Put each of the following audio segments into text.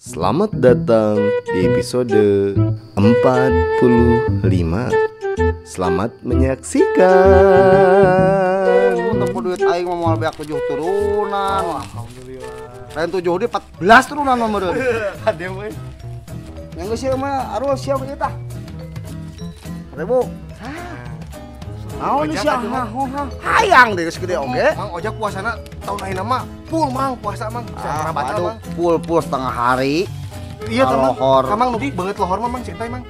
Selamat datang di episode 45. Selamat menyaksikan. Untuk duit aing mah moal beak 7 turunan. Oh, alhamdulillah. Lain 7 di 14 turunan mah meureun. Ade we. Yang geus ieu mah arul siap ieu tah. 1000. Naon sia hayang deh geus gede oge. Mang Ojak puasana tahun ayeuna mah full Mang puasa Mang. Saya baca Mang. Full full setengah hari. Iya teman. Lohor. Mang nu beungeut lohor mah Mang cintai Mang.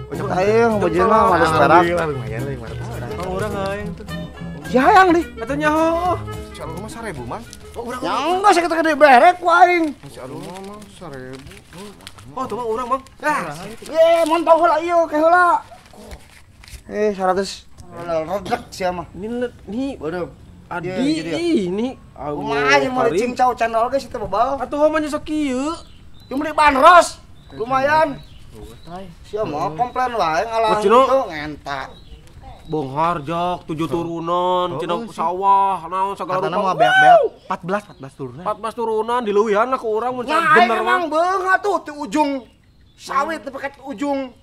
Ojak aing bojona mah 500 perak. Alhamdulillah lumayan 500. Mang urang hayang tuh. Ya hayang deh. Atuh nyaho. Si Alul mah 1000 Mang. Oh urang. Ya enggak sakit gede berek ku aing. Si Alul mah Mang 1000. Oh tuh mah urang Mang. Ah. Ye mantau heula ieu ke heula. Eh 100 redek sia mah. Ini nih waduh. Adi ini kumaha jeung meuli cincau cendol ge situ bebal. Atuh mah nya sakieu. Jeung meuli bandros. Lumayan. Sia mah komplain wae ngalah itu ngenta. Beunghar jak 7 turunan cenah sawah naon sagala rupa. Katana mah beak-beak 14 turunan. 14 turunan dileuwihan lah ku urang mun bener mah. Beunghar tuh di ujung sawit teh pakai ujung.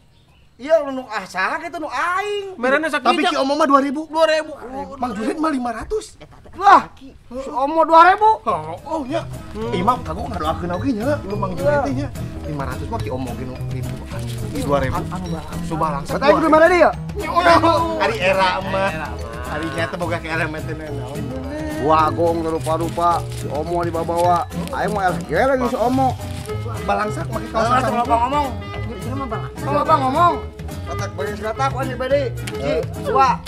Iya nu asa gitu nu aing. Merena sakieu. Tapi ki Omo mah 2000. 2000. Mang Jurit mah 500. Lah, si Omo 2000. Oh nya. Imam kagok ngadoakeun oge nya, lu Mang Jurit teh nya. 500 mah ki Omo ge nu 1000. 2000. Subalangsa. Kata aing kudu mere deui ya? Ari era mah. Ari nya teh boga ke era mah teh naon. Wagong rupa-rupa si Omo dibawa-bawa. Aing mah LG lagi si Omo. Balangsak make kaos sarung. Ngomong. Kalau bang ngomong, kotak bagi segata aku ini beri, ji, dua.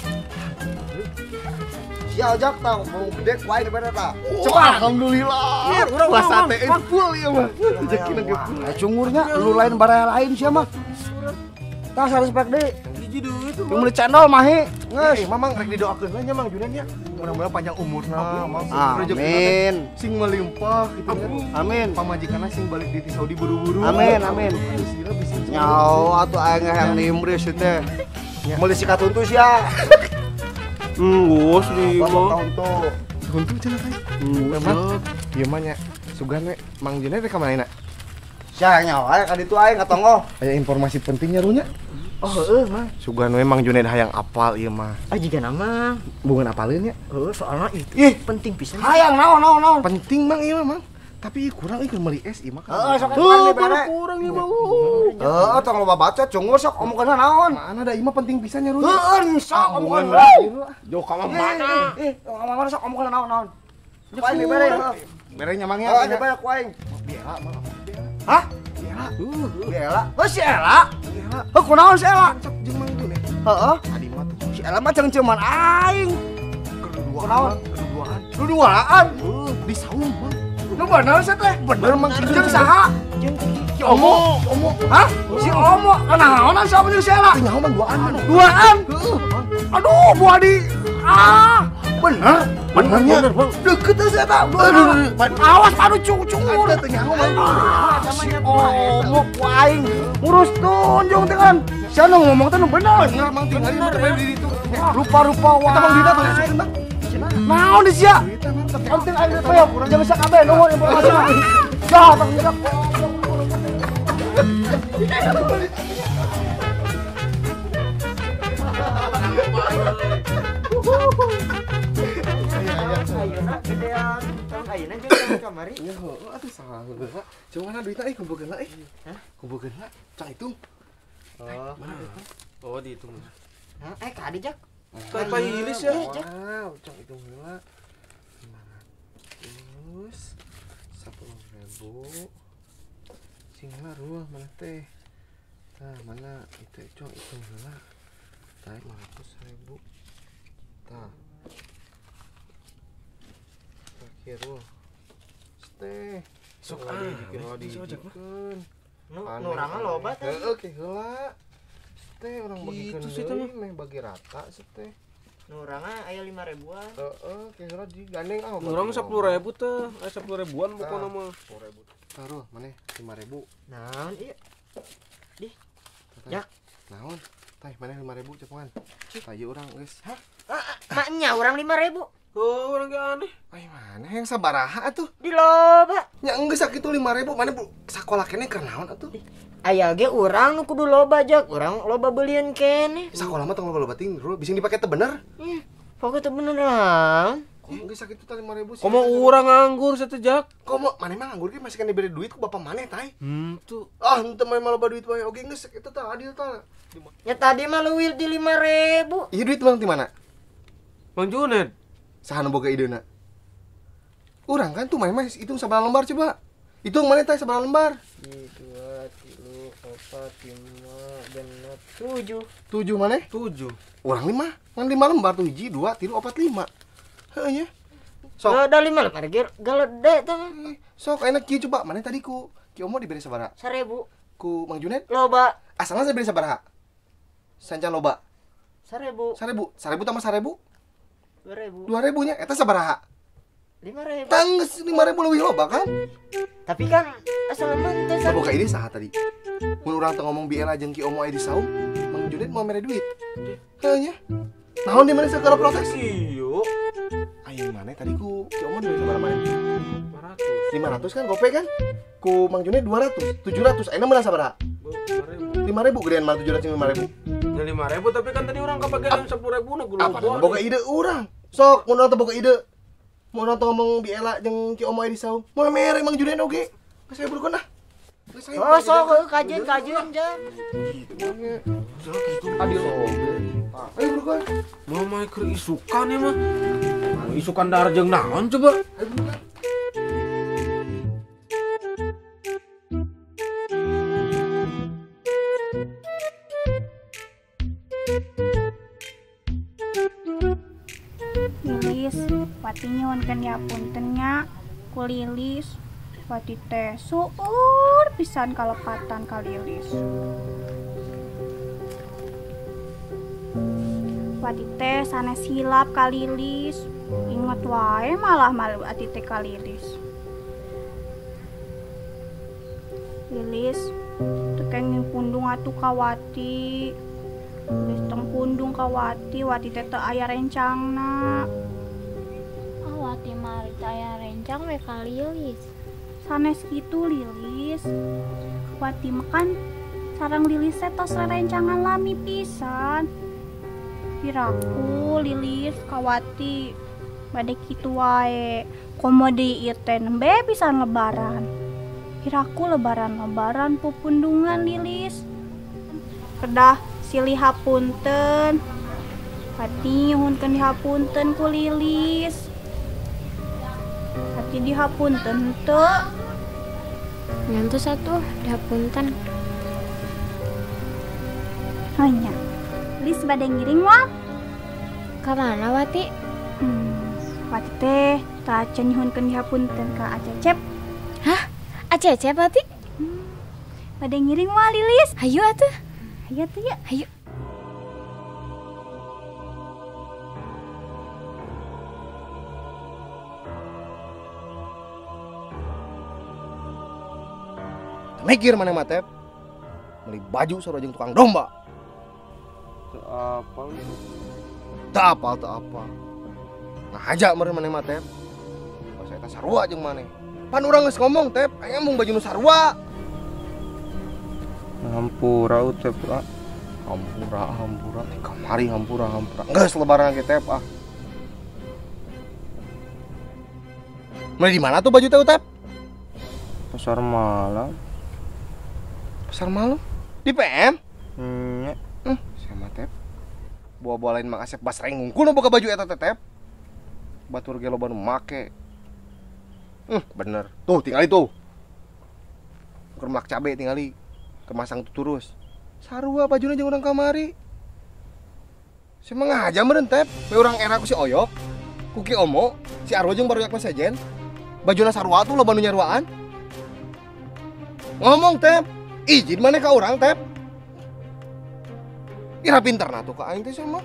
Si Ojak tau, mau gede kuai di mana tak? Coba, alhamdulillah. Puasa teh full ya mah. Rezeki lagi full. Cungurnya, lu lain baraya lain sih mah. Tas harus pakai deh. Hiji deui tuh. Yang beli cendol mahi. Geus, mamang rek didoakeun lah nya Mang Junen nya. Mudah-mudahan panjang umurna, Mang. Amin. Sing melimpah gitu nya. Amin. Pamajikanna sing balik di Saudi buru-buru. Amin, amin. Nyawa atuh aing yang nimris teh. Meuli si katuntu sia. Geus di mah. Katuntu. Katuntu cenah teh. Memang ieu mah nya sugan we Mang Junen rek ka mana? Sia nyawa ka ditu aing ka tonggoh. Aya informasi pentingnya runya. Oh heeh Mang. Sugan we Mang Junaid hayang apal ieu mah. Ah jiga nama. Bukan apaleun nya. Heeh soalna itu penting pisan. Hayang naon naon naon. Penting Mang ieu mah Mang. Tapi kurang ieu meuli es ieu mah. Heeh sok kurang ieu mah. Heeh tong loba baca cungur sok omongan naon. Mana da ieu mah penting pisan nya runya. Heeh sok omongan. Jauh ka mana? Ka mana sok omongan naon naon. Ku aing dibere. Bere nya Mang ya. Heeh dibere ku aing. Biela Mang. Hah? Biela. Heuh si Ela. Heuh kunaon si Ela? Jeung Mang Junet. Heeh. Tadi mah tuh. Si Ela mah cengceuman aing. Keduduan. Keduduan. Keduduan. Di saung Mang. Nu bener sih teh? Bener Mang. Jeung saha? Jeung si Omo. Omo. Hah? Si Omo. Naonan si Omo jeung si Ela? Teu nyaho Mang duaan. Duaan? Heeh. Aduh, bu Adi. Ah, bener. Benernya. Deket teh si eta. Awas padu cungur. Teu nyaho Mang. Si Omo ku aing ngurus tunjung teh kan. Sia nu ngomong teh nu bener. Bener Mang tinggal di teh di ditu. Rupa-rupa wae. Eta Mang Dita tuh asukeun Mang. Naon di sia? Penting aing teh ya, jangan sakabeh nuhun informasi. Dah, Bang Dita. Ayeuna gedean tahun ayeuna jeung tahun kamari. Ya heueuh atuh salah heula. Cuma mana duitna euy kumpulkeun lah euy. Hah? Kumpulkeun lah. Cang hitung. Oh. Mana duitna? Oh, dihitung. Hah, ka adi jak. Ka hilis ya. Wow, cang hitung heula. 500 10.000. Sing heula ruah mana teh. Tah, mana itu cang hitung heula. Tah 500.000. Tah. Kira teh Sok dijikeun. Nu urangna loba teh. Heeh ke heula. Teh urang bagikeun deui meh bagi rata teh. Nu urangna aya 5.000-an. Heeh, ke heula digandeng ah. Nu urang 10.000 teh, aya 10.000-an pokona mah. 10.000. Taruh maneh 5.000. Naon ieu? Dih. Jak. Naon? Tah maneh 5.000 cepengan. Tah ieu urang geus. Hah? Maknya urang 5.000. Oh, urang ge aneh. Ai mana yang sabaraha atuh? Di loba. Nya geus sakitu 5.000 mana bu sakola keneh keur naon atuh? Aya ge urang nu kudu loba jak, urang loba belian keneh. Sakola mah tong loba-loba ting, bisa dipake teu bener. Pokoknya teu bener lah. Komo geus sakitu tah 5.000 sih. Komo urang nganggur satu jak. Komo maneh mah nganggur ge masih kan diberi duit ku bapak maneh tai. Henteu. Ah, henteu maneh mah loba duit wae oge geus sakitu tah adil tah. Ya tadi mah leuwih di 5.000. Ieu duit mang ti mana? Mang Junet. Saha nu boga ideuna? Urang kan tuh maneh mah hitung sabaraha lembar coba. Hitung maneh teh sabaraha lembar? 1, 2, 3, 4, 5, 6, 7. 7 maneh? 7. Urang 5. Ngan 5 lembar tuh 1, 2, 3, 4, 5. Heuh nya. Sok. Ada 5 lembar ge galede teh mah. Sok enak kieu coba maneh tadi ku Ki Omo diberi sabaraha? 1.000. Ku Mang Junet? Loba. Asalna diberi sabaraha? Sancan loba. 1.000. 1.000. 1.000 tambah 1.000? 2.000. 2.000 nya eta sabaraha? 5.000. Tangges 5.000 leuwih loba kan? Tapi kan asal mah teu sa. Boga ide saha tadi? Mun urang teu ngomong biela jeung Ki Omo aya di saung, Mang Junet mau mere duit. Heuh nya. Naon di mana segala protes? Iyo. Aing maneh tadi ku Ki Omo diberi sabaraha maneh? 500. 500 kan gope kan? Ku Mang Junet 200, 700. Ayeuna meunang sabaraha? 5.000 gedean mah 700 jeung 5.000. Ya 5.000 tapi kan tadi urang kabagian 10.000 na gulu. Apa boga ide urang? Sok mun urang teu boga ide. Mun urang teu ngomong biela jeung Ki Omo aya di saung. Moal mere Mang Junet oge. Geus aya burukeun ah. Oh sok kajeun jang. Gitu. Adil oge. Ayo burukeun. Moal mah keur isukan ya mah. Isukan dahar jeung naon coba? Ayo burukeun. Lilis, Wati nyuhunkeun dihapunten nya ku Lilis. Wati teh seueur pisan kalepatan ka Lilis. Wati teh sanes hilap ka Lilis. Inget wae malah malu ati teh ka Lilis. Lilis teu kenging pundung atuh ka Wati. Lilis tong pundung ka Wati, Wati teh teu aya rencangna. Ah, Wati mah teu aya rencang we ka Lilis. Sanes kitu Lilis. Wati mah kan sareng Lilis teh tos rerencangan lami pisan. Piraku Lilis ka Wati bade kitu wae. Komo deui ieu teh nembe pisan lebaran. Piraku lebaran-lebaran pupundungan Lilis. Kedah silih hapunten. Wati nyuhunkeun dihapunten ku Lilis. Wati dihapunten henteu. Nyantos atuh dihapunten. Oh nya. Lis bade ngiring moal? Ka mana Wati? Wati teh tacan nyuhunkeun dihapunten ka Acecep. Hah? Acecep Wati? Bade ngiring moal Lilis? Hayu atuh. Hayu atuh ya. Hayu. Mikir maneh mah Tep. Beli baju sarua jeung tukang domba. Teu apal. Teu apal, teu apal. Ngahaja meureun maneh mah Tep. Basa eta sarua jeung maneh. Pan urang geus ngomong Tep, aya mung baju nu sarua. Hampura Tep ah. Hampura, hampura, ti kamari hampura, hampura. Geus lebaran ge Tep ah. Beli di mana tuh baju teh Tep? Pasar malam. Pasar malam? Di PM? Nya. Sama Tep. Buah-buah lain Mang Asep basreng ngungkul nu boga baju eta teh Tep. Batur ge loba nu make. Bener. Tuh tingali tuh. Keur melak cabe tingali. Keur masang tuturus. Sarua bajuna jeung urang kamari. Si mengaja meureun Tep. We urang era ku si Oyok, ku Ki Omo, si Arwo jeung baru yak sejen. Bajuna sarua tuh loba nu nyaruaan. Ngomong Tep, izin mana ka urang Tep? Ira pinterna tuh ka aing teh sama.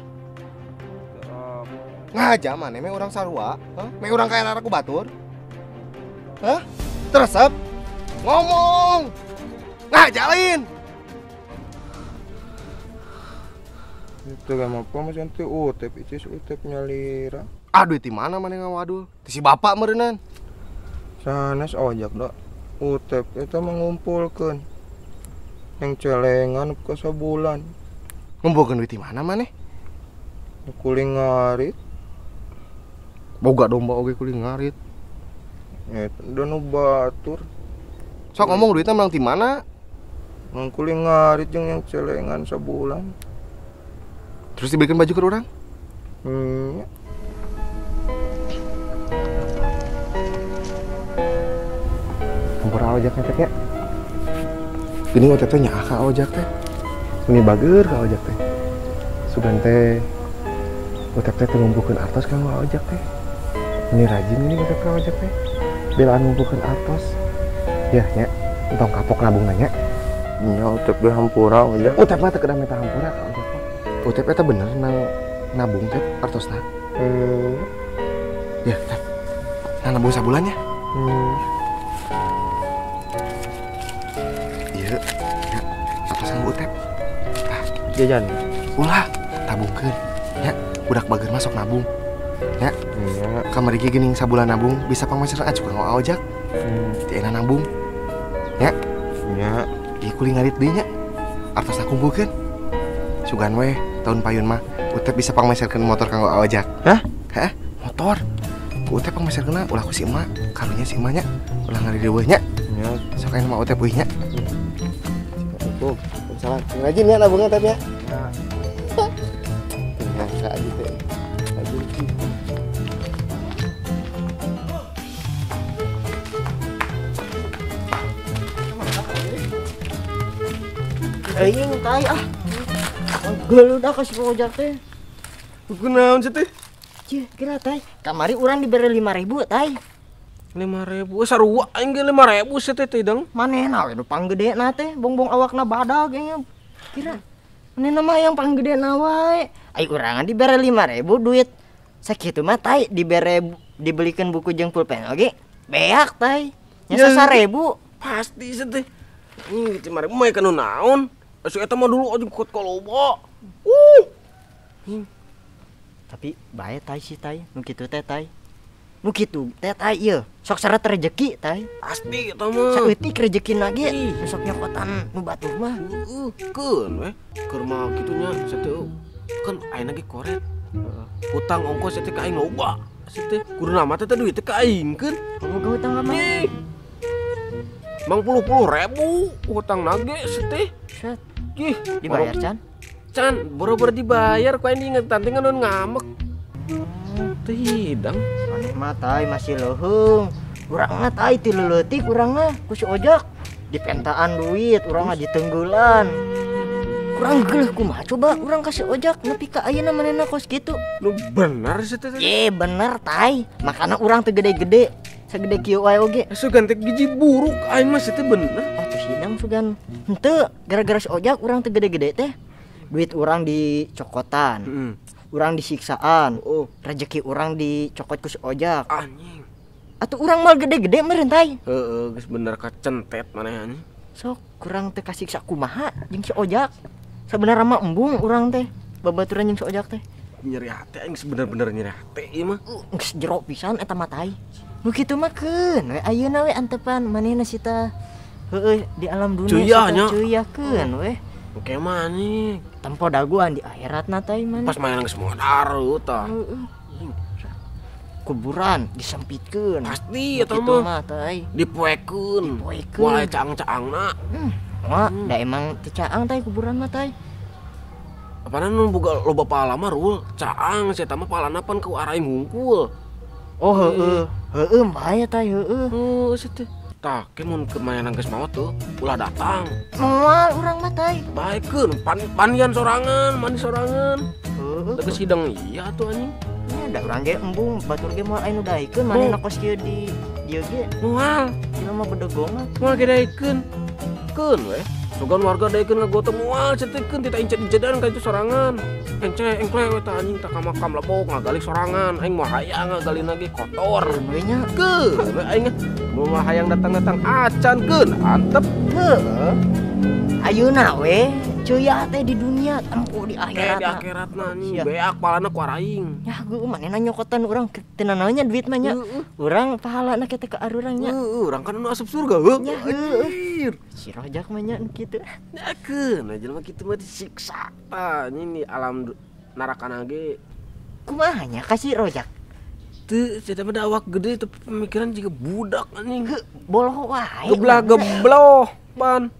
Ngaja maneh me urang sarua, hah? Me urang kaya ku batur. Hah? Teresep? Ngomong. Ngaja lain. Itu gak apa mas nanti utep itu utep nyalira. Ah duit di mana maneh ngawadul? Ti si bapak meureunnan. Sanes ojak da. Utep eta mengumpulkeun. Yang celengan ke sabulan. Ngumpulkeun duit di mana maneh? Kuli ngarit. Boga domba oge kuli ngarit. Eta da nu batur. Sok ngomong duitnya menang di mana? Nang kuli ngarit jeung yang celengan sabulan. Terus dibelikan baju ke orang? Hmm. Hampura ojak teh nya. Gini ojak teh nyaah ka ojak teh. Ini bager ka ojak teh. Sugan teh ojak teh ngumpulkeun artos ka ojak teh. Ini rajin ini ojak ka ojak teh. Belaan ngumpulkeun artos. Ya nya, entong kapok nabung nya. Nya utep ge hampura ojak. Utep mah teu kedah meta hampura ka ojak mah. Utep eta bener nang nabung teh artosna. Ya, teh. Nang nabung sabulan ya. Iya, ya, atas kanggo Utep. Tah, jajan. Ulah, tabungkeun. Ya, budak bager masuk nabung. Ya. Iya. Kamari ge geuning sabulan nabung bisa pangmasaran acuh kanggo ojak. Ti enak nabung. Ya. Ya. Ieu kuli ngarit deui nya. Artosna kumpulkeun. Sugan weh tahun payun mah Utep bisa pangmeserkeun motor kanggo ojak. Hah? Hah? Motor. Ku Utep pangmeserkeunna ulah ku si emak, karunya si emak nya. Ulah ngarideueuh nya. Nya. Sok aya mah Utep euy nya. Assalamualaikum. Salam. Rajin ya nabungnya tapi ya. Ya. Tinggal aja teh. Rajin. Aing tai ah. Geuleuh dah ka si ojak teh. Kunaon sih teh? Cih, kira tai. Kamari urang dibere 5.000 tai. 5.000 sarua aing ge 5.000 sih teh dang. Manehna we nu panggedena teh, bongbong awakna badag nya. Kira manehna mah yang panggedena wae. Ai urangan dibere 5.000 duit. Sakitu mah tai dibere dibelikeun buku jeung pulpen oge. Beak tai. Nya 1.000. Pasti sih teh. Ih, 5.000 mah kana naon? Asup eta mah dulu aja kot kaloba. Tapi bae tai si tai, nu kitu teh tai. Nu kitu teh tai ieu, sok syarat rezeki tai. Pasti eta mah. Saeutik rezekina ge, sok nyokotan nu batur mah. Heeh, keun we. Keur mah kitu nya sateu. Kan ayeuna ge koret. Hutang ongkos teh ka aing loba. Teh kuduna mah teh duit teh ka aing keun. Boga hutang ka mana? Mang puluh-puluh ribu hutang nage teh. Set. Ih, dibayar can? Can, boro-boro dibayar ku aing diinget tante ngan ngamek. Teh hidang. Maneh mah tai masih leuheung. Urang mah tai ti leutik urang mah ku si ojak. Dipentaan duit, urang mah ditenggelan. Kurang geuleuh kumaha coba urang ka si ojak nepi ka ayeuna manehna kos kitu. Lu bener sih teh. Ye, bener tai. Makana urang teu gede-gede. Sagede kieu wae oge. Sugan teh giji buruk aing mah teh bener. Atuh hidang sugan. Henteu, gara-gara si ojak urang teu gede-gede teh. Duit urang dicokotan. Urang disiksaan. Rezeki urang dicokot ku si ojak. Anjing. Atuh urang mal gede-gede meureun tai. Heeh, geus bener kacentet maneh anjing. Sok kurang teh kasiksa kumaha jeung si ojak. Sabenerna mah embung urang teh babaturan jeung si ojak teh. Nyeri hate aing sebener-bener nyeri hate ieu mah. Geus jero pisan eta mah tai. Nu kitu mah keun we ayeuna we antepan manehna sita. Heueuh di alam dunia sita ceuyakeun we. Oke mah anjing. Tempo daguan di akhiratna teh maneh. Pas manehna geus modar tah. Heeh. Kuburan disempitkeun. Pasti eta mah tai. Dipoekeun. Dipoekeun. Moal caang-caangna. Wah, da emang teu caang tai kuburan mah tai. Apana nu boga loba pahala mah rul, caang si eta mah pahalana pan ku araing hungkul. Oh heeh. Heeh bae tai heeh. Heuh si teh. Tah, ke mun keur manehna geus maot tuh, ulah datang. Moal urang mah tai. Baekeun, panian sorangan, mandi sorangan. Heeh. Geus hidang iya atuh anjing. Nya da urang ge embung, batur ge moal aya nu daekeun manehna kos kieu di dieu ge. Moal. Jelema bedegongan. Moal ge daekeun. Keun we. Sugan warga daekeun ngagotong moal cetekeun tita incet-incetan ka itu sorangan. Ence engkle we tah anjing tah ka makam lebok ngagali sorangan. Aing moal hayang ngagalina ge kotor. We nya. Keun we aing moal hayang datang-datang acan keun antep. Heuh. Ayeuna we cuya teh di dunia tempo di akhirat. Di akhiratna anjing beak palana ku araing. Ya geuh manehna nyokotan urang teu nanaonnya duit mah nya. Urang pahalana kitu ka arurang nya. Heeh, urang kan nu asup surga heuh. Nya heuh. Si Rojak mah nya nu kitu. Nyakeun jelema kitu mah disiksa tah anjing di alam narakana ge. Kumaha nya ka si Rojak? Teu sia mah da awak gede tapi pemikiran jiga budak anjing. Heuh, boloh wae. Geblah gebloh pan.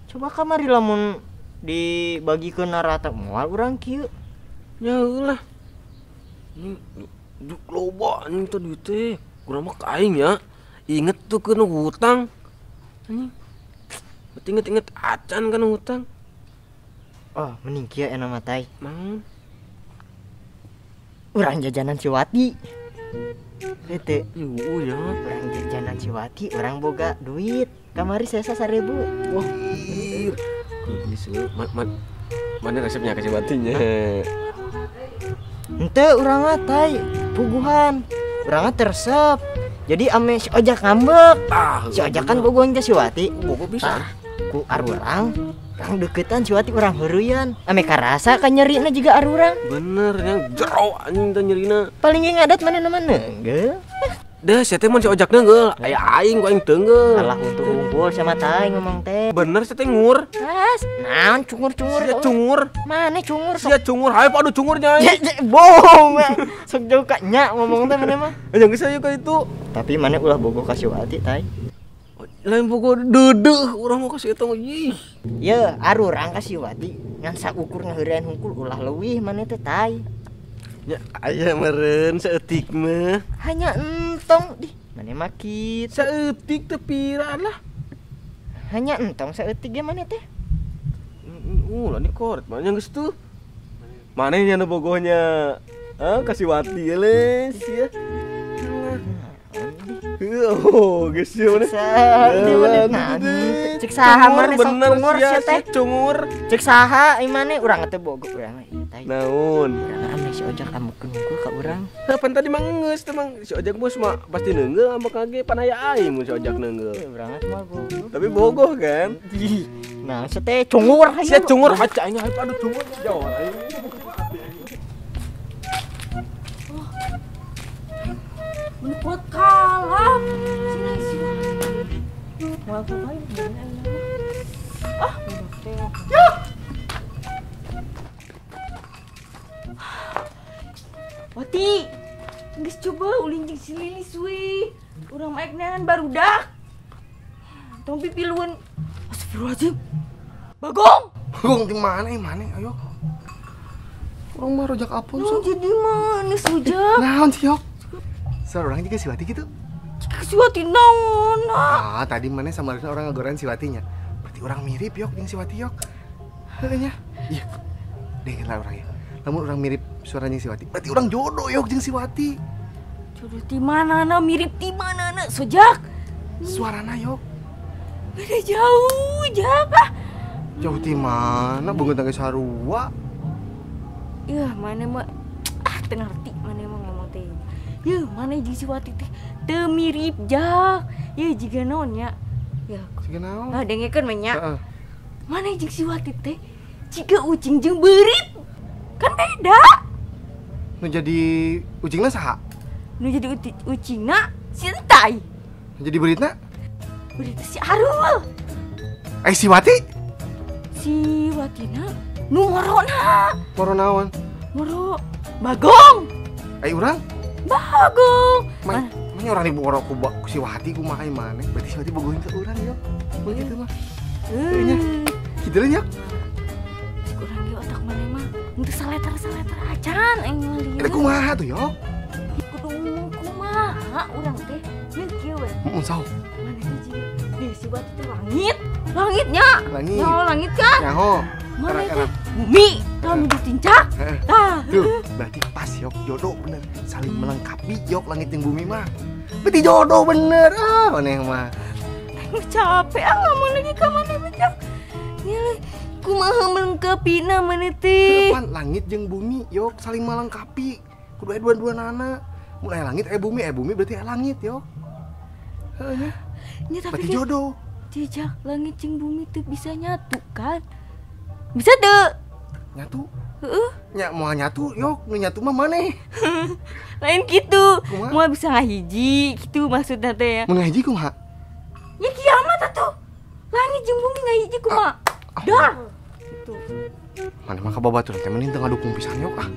Coba kamari lamun dibagikeun rata moal urang kieu. Nya heulah. Anjing loba anjing teh duit teh. Kurang mah ka aing nya. Inget tuh kana hutang. Anjing. Berarti inget-inget acan kana hutang. Oh, mending kieu ena mah tai. Naon? Urang jajanan si Wati. Heuh Yuh ya. Urang jajanan si Wati, urang boga duit. Kamari sesa 1000. Wah, anjir. Mana resepnya kasih Watinya? Henteu urang mah tai, puguhan. Urang mah teresep. Jadi ame si Ojak ngambek. Si Ojak kan bogohan ka si Wati. Bogo pisan. Ku arurang, urang deketan si Wati urang heureuyaan. Ame karasa ka nyerina juga arurang. Bener yang jero anjing teh nyerina. Paling ge ngadat manehna mah neunggeul. Deh, sia teh mun si Ojak neunggeul, aya aing ku aing teunggeul. Alah untuk unggul sama tai ngomong teh. Bener sia teh ngur. As, naon cungur-cungur. Sia cungur. Mane cungur sok. Sia cungur, hayu padu cungurnya aing. Bohong. Sok jauh ka nya ngomong teh maneh mah. Yang geus aya ka itu. Tapi maneh ulah bogoh ka si Wati tai. Lain bogoh deudeuh urang mah ka si eta mah ih. Ye, arurang ka si Wati ngan saukur ngaheurean hungkul ulah leuwih maneh teh tai. Ya aya meureun saeutik mah. Hanya entong dih, maneh mah kitu. Saeutik teh piraan lah. Hanya entong saeutik ge maneh teh. Ulah ni koret mah geus tuh. Maneh nya nu bogohnya. Hah, ka si Wati le sia. Oh, geus sia maneh. Cek saha maneh sok cungur sia teh. Cungur. Cek saha ieu maneh urang teh bogoh urang mah ieu teh. Naon? Urang ame si Ojak ambekeun hungkul ka urang. Heuh, pan tadi mah geus teh mang si Ojak bos mah pasti neunggeul ambek ge pan aya aing mun si Ojak neunggeul. Urang mah bogoh. Tapi bogoh kan? Nah, sia teh cungur sia cungur haca aing aduh cungur jauh aing. Menurut kalap. Sini sini. Mau ngapain? Ah, ya. Wati, geus coba ulin jeung si Lilis we. Urang maek neangan barudak. Tong pipiluan. Astagfirullahaladzim. Bagong. Bagong di mana? Mana? Ayo. Urang mah Rojak apun sok. Jadi mana sujak? Naon sih, Yok? Suara orang juga si Wati gitu? Si Wati naon? Ah, tadi mana sama orang ngegoreng si Watinya. Berarti orang mirip Yok jeung si Wati Yok. Heeh nya. Iya. Dengar lah orangnya. Namun orang mirip suaranya si Wati. Berarti orang jodoh Yok jeung si Wati. Jodoh di mana na mirip di mana na sojak? Suarana Yok. Beda jauh, Jak ah. Jauh di mana? Bunga tangga sarua. Yah, mana mah ah teu ngarti mana mah ngomong teh. Yeuh, mana jeung si Wati teh teu mirip Jak. Yeuh jiga naon nya? Ya. Jiga naon? Nah, dengekeun we nya. Heeh. Mana jeung si Wati teh jiga ucing jeung beurit. Kan beda. Nu jadi ucingna saha? Nu jadi ucingna si Entai. Nu jadi beuritna? Beurit si Arul. Eh si Wati? Si Watina nu morona. Moro naon? Moro Bagong. Eh urang? Bagong. Mana orang diboro ku si Wati kumaha maneh? Berarti si Wati bogohin ke urang yo. Begitu mah. Heuh nya. Kitu nya. Kurang ge otak maneh mah. Henteu saleter-saleter acan aing mah lieu. Eta kumaha tuh yo? Kudu ngomong kumaha urang teh. Jeung kieu we. Heeh, saho. Maneh teh jiga deh si Wati teh langit. Langitnya. Langit. Nyaho langit kan? Nyaho. Maneh teh bumi, tah nu ditincak. Tah. Tuh, berarti pas yok jodoh bener. Saling melengkapi yok langit jeung bumi mah. Berarti jodoh bener. Ah, maneh mah. Aing capek ah ngomong lagi ka maneh mah. Kumaha melengkapina maneh teh? Depan langit jeung bumi yok saling melengkapi. Kudu aya dua-duanana. Mun aya langit aya bumi berarti aya langit yok. Heuh nya. Nya tapi berarti jodoh. Jejak langit jeung bumi teu bisa nyatu kan? Bisa teu? Nyatu? Heeh. Nya moal nyatu yok, nu nyatu mah maneh. Lain kitu. Moal bisa ngahiji kitu maksudna teh ya. Mun ngahiji kumaha? Ya kiamat atuh. Langit jeung bumi ngahiji kumaha? Dar. Kitu. Maneh mah ka babaturan teh mending teu ngadukung pisan yok ah.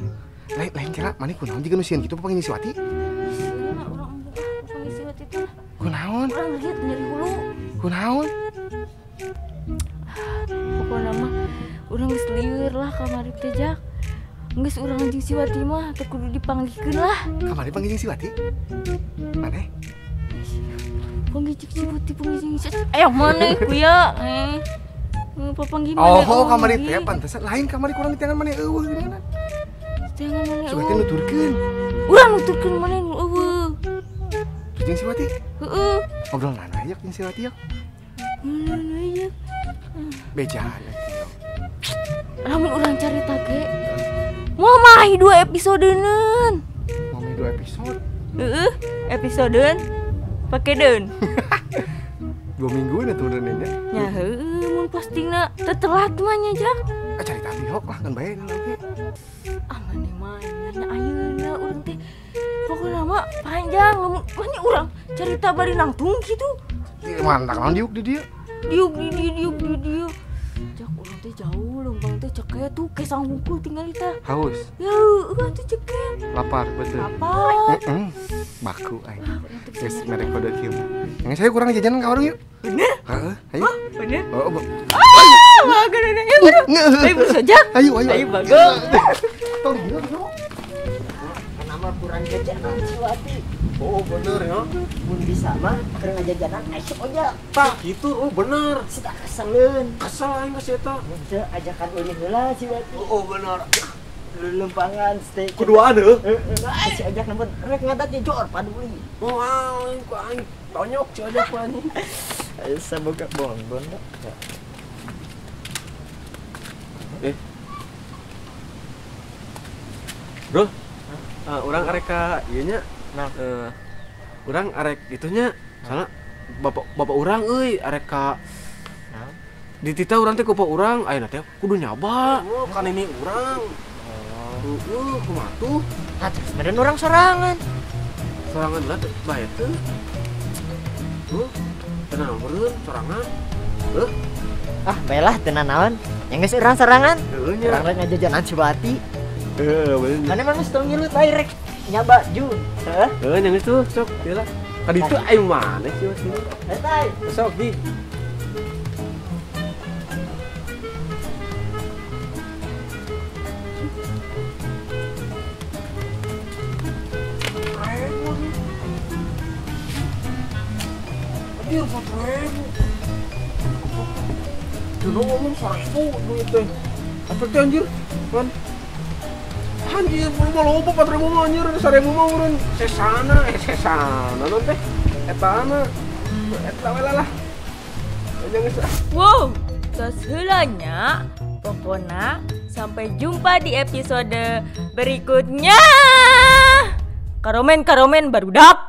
Lain kira maneh kunaon jiga nu sieun kitu papanggih si Wati? Sieun urang embung ah papanggih si Wati teh. Kunaon? Urang lihat nyeri hulu. Kunaon? Pokona mah urang geus lieur lah kamari teh Jak. Geus urang jeung si Wati mah teu kudu dipanggihkeun lah. Kamari panggih jeung si Wati? Maneh? Panggih jeung si Wati, panggih jeung si ayo maneh kuya. Papanggih maneh. Oh, kamari teh pantesan lain kamari kurang di tangan maneh eueuh geuningan. Jangan maneh eueuh. Si Wati nuturkeun. Urang nuturkeun maneh nu eueuh. Terus jeung si Wati? Heeh. Ngobrol nana aya jeung si Wati yok. Nana aya. Bejaan atuh yok. Lamun urang carita ge moal mahi 2 episodeun. Moal mahi 2 episode? Heeh, episodeun pake deun. 2 mingguan atuh benernya nya. Nya heueuh mun postingna teu telat mah nya Jak. Ah carita atuh yok lah ngan bae lagi. Ah maneh mah nya ayeuna urang teh pokona mah panjang lamun mah urang carita bari nangtung kitu. Mantap naon diuk di dieu. Diuk di dieu diuk di dieu. Jak urang teh jauh leumpang teh ceket tuh kesang hungkul tinggal tah. Haus. Ya heueuh atuh ceket. Lapar betul. Lapar. Heeh. Baku aing. Geus mere kode kieu. Yang saya kurang jajanan ka warung yuk. Bener? Heeh, ayo. Bener? Oh, ah, bagus ini. Ayo bersojak. Ayo, ayo. Ayo bagus. Tong gila, yuk. Kenapa kurang jajanan si Wati? Oh, bener ya. Mun bisa mah keur ngajajanan asup aja. Pak, gitu. Oh, bener. Sita keseleun. Kesel aing ka si eta. Mun ajakan ulin heula si Wati. Oh, bener. Lempangan steak. Kuduaan heuh. Si ajak namun rek ngadat jor paduli. Oh, aing ku aing tonyok si ajak ku anjing. Saboga bonbon dah. Bro. Urang arek ka ieu nya. Nah, urang arek itunya soalna bapak urang euy arek ka naon? Ditita urang teh ku bapak urang ayeuna teh kudu nyaba. Oh, kan ini urang. Heeh, kumaha tuh? Nah, terus meureun urang sorangan. Sorangan lah teh bae teh. Heuh, tenang meureun sorangan. Heuh. Ah, bae lah teu nanaon. Yang geus urang sorangan. Heueuh nya. Urang rek ngajajanan si Wati. Heuh, bener. Mana mah geus tong ngilu tah rek nyaba jun. Heuh. Heuh, nya geus tuh sok ieu lah. Ka ditu aing maneh si Wati. Eta. Sok di. Anjir, 4.000. Dulu ngomong 1.000 duit teh. Apa teh anjir? Kan. Anjir, belum mau loba 4.000 mah anjir, 1.000 mah urun. Sesana, sesana non teh. Etana. Eta we lah. Wow, tos heula nya. Pokona sampai jumpa di episode berikutnya. Karomen-karomen barudak.